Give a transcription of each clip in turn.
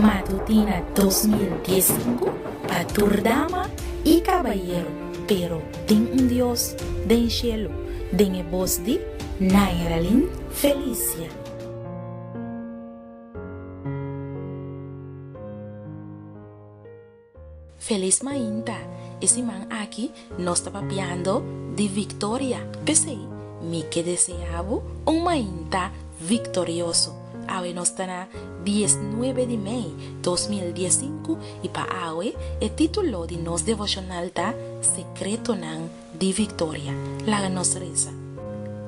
Matutina 2015 pa tur dama y cabayero, pero tin un Dios den cielo, den e bos di Nairalyn Felicia. Felis mainta, e siman aki nos ta papiando di victoria, p'esey mi ke desea bo un mainta victorioso. Awe nos ta na diesnuebe di mei 2015 y pa awe e titulo di nos devocional ta Secretonan di Victoria. Laga nos reza.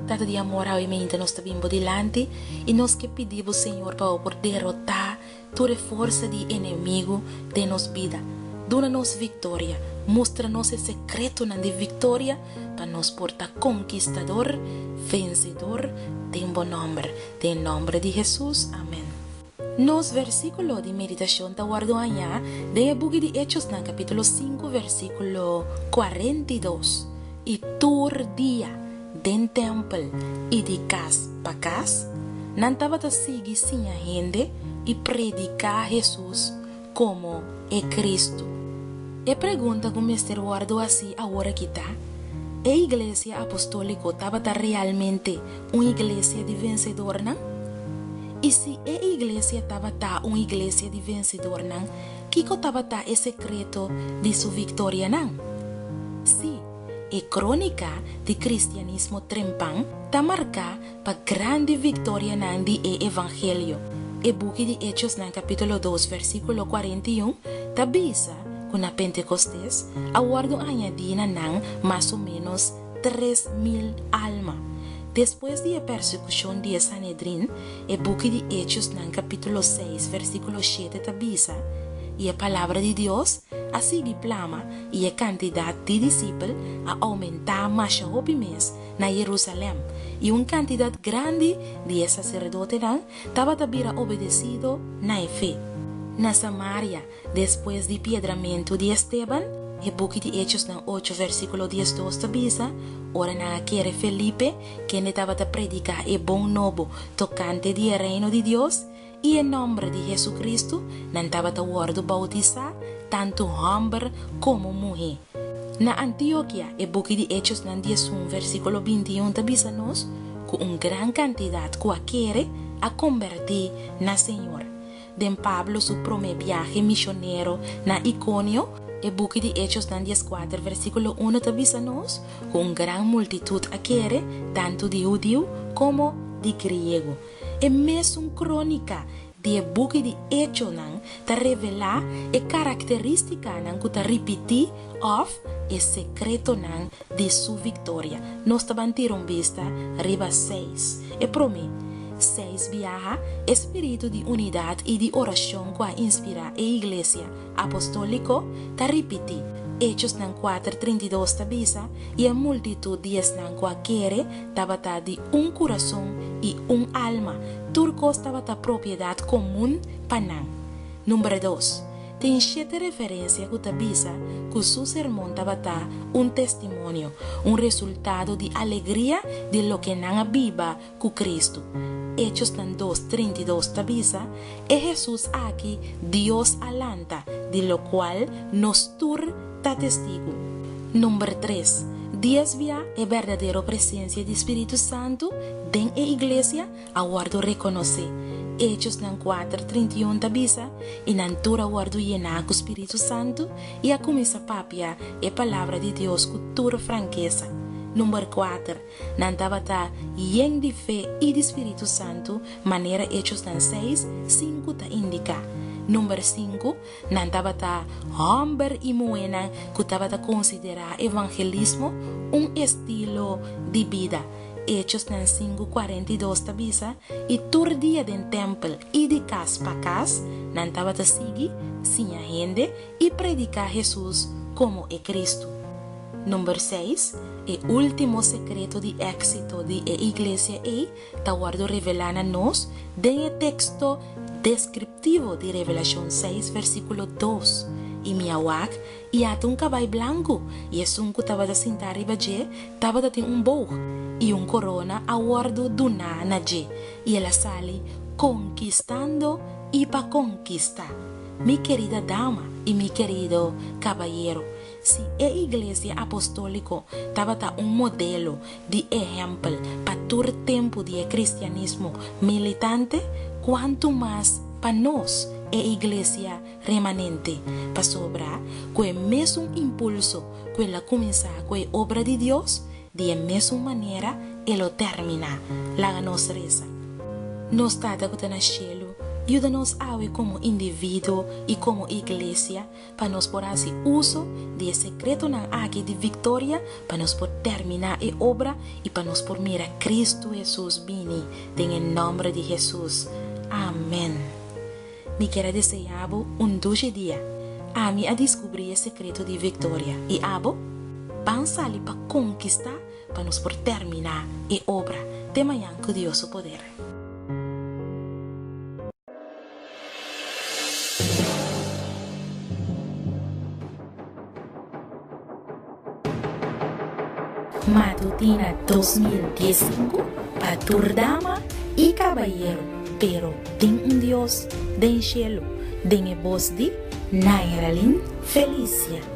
Tata di amor, awe mainta nos ta bin bo dilanti y nos ke pidi bo Señor pa bo por derota Tur e forsa di enemigu den nos bida. Duna nos viktoria. Mustra nos e sekretonan di viktoria pa nos por ta konkistador, vensedor den bo nòmber. Den nòmber di Hesus, amèn. Nos versíkulo di meditashon ta wòrdu hañá den e buki di Echosnan kapítulo sinku versíkulo 42. I tur dia den tèmpel i di kas pa kas, nan tabata sigui siña hende i prediká Hesus komo e Kristu. E pregunta ku mester wòrdu hasí awor aki ta, E Iglesia Apostóliko tabata realmente un iglesia di vensedornan? I si e iglesia tabata un iglesia di vensedornan, kiko tabata e sekreto di su viktorianan? Sí, e krónika di kristianismo trempan ta marká pa grandi viktorianan di e evangelio. E buki di Echosnan kapítulo dos versíkulo 41 ta bisa ku na Pentekostes a wòrdu añadí na nan mas o ménos 3000 alma. Despues di e persekushon di e Sanedrin, e buki di Echosnan kapítulo 6 versíkulo 7 ta bisa, I e palabra di Dios a sigui plama i e kantidat di disipel a oumentá masha hopi mes na Yerusalèm, i un kantidat grandi di e saserdotenan tabata bira obedesido na e fe. Na Samaria, despues di piedramentu di Esteban, e buki di Echosnan ocho versíkulo 12 ta bisa, Ora nan a kere Felipe, kende tabata prediká e bon nobo tokante di e Reino di Dios, i e nòmber di Hesukristu, nan tabata wòrdu boutisá, tantu hòmber komo muhé. Na Antiokia, e buki di Echosnan 11 versíkulo 21 ta bisa nos ku un gran kantidat ku a kere a kombertí na Señor. Den Pablo su promé biahe mishonero na Ikonio, e buki di Echosnan 14 versíkulo 1 ta bisa nos ku un gran multitut a kere, tantu di hudiu komo di griego. E mesun krónika di e buki di Echonan ta revelá e karakterístikanan ku ta ripití òf e sekretonan di su viktoria. Nos ta ban tira un bista riba seis. E promé, seis biaha e spiritu di unidat i di orashon ku a inspirá e iglesia apostóliko ta ripití. Echosnan 4, 32 ta bisa, I e multitut di esnan ku a kere tabata di un kurason i un alma, tur kos tabata propiedat komun pa nan. Number dos, tin shete referensia ku ta bisa ku su sermon tabata un testimonio, un resultado di alegria di loke nan a biba ku Kristu. Echosnan 2, 32 ta bisa, E Hesus aki Dios a lanta, di lokual nos tur ta testigu. Number tres, dies bia e berdadero presensia di Spiritu Santu den e iglesia a wòrdu rekonosé. Echosnan 4, 31 ta bisa, I nan tur a wòrdu yená ku Spiritu Santu i a kuminsá papia e palabra di Dios ku tur frankesa. Number kuater, nan tabata yen di fe i di Spiritu Santu, manera Echosnan 6, 5 ta indiká. Number sinku, Nan tabata hòmber i muhénan ku tabata konsiderá evangelismo un estilo di bida. Echosnan 5, 42 ta bisa, I tur dia den tèmpel i di kas pa kas nan tabata sigui siña hende i prediká Hesus komo e Kristu. Number seis, e último sekreto di éksito di e iglesia ei ta wòrdu revelá na nos den e teksto deskriptivo di Revelashon 6 versíkulo 2, I mi a wak, i ata un kabai blanku, i esun ku tabata sintá riba dje tabata tin un boog, i un korona a wòrdu duná na dje, i el a sali. Konkistando i pa konkistá. Mi kerida dama i mi kerido kabayero, si e Iglesia Apostóliko tabata un modelo di ehèmpel pa tur tempu di e kristianismo militante, kuantu mas pa nos, e Iglesia remanente, pasobra ku e mesun impulso ku el a kuminsá ku e obra di Dios, Di e mesun manera e lo terminá. Laga nos resa. Nos Tata ku ta na shelu, yuda nos awe komo individuo i komo iglesia pa nos por hasi uso di e sekretonan aki di viktoria pa nos por terminá e obra i pa nos por mira Kristu Hesus bini den e nòmber di Hesus. Amèn. Mi kier a deseá bo un dushi dia. Ami a diskubrí e sekreto di viktoria, i abo? Ban sali pa konkistá pa nos por terminá e obra te mañan ku Dios su poder. Matutina 2015 pa tur dama i kabayero, pero tin un Dios den shelu, den e bos di Nairalyn Felicia.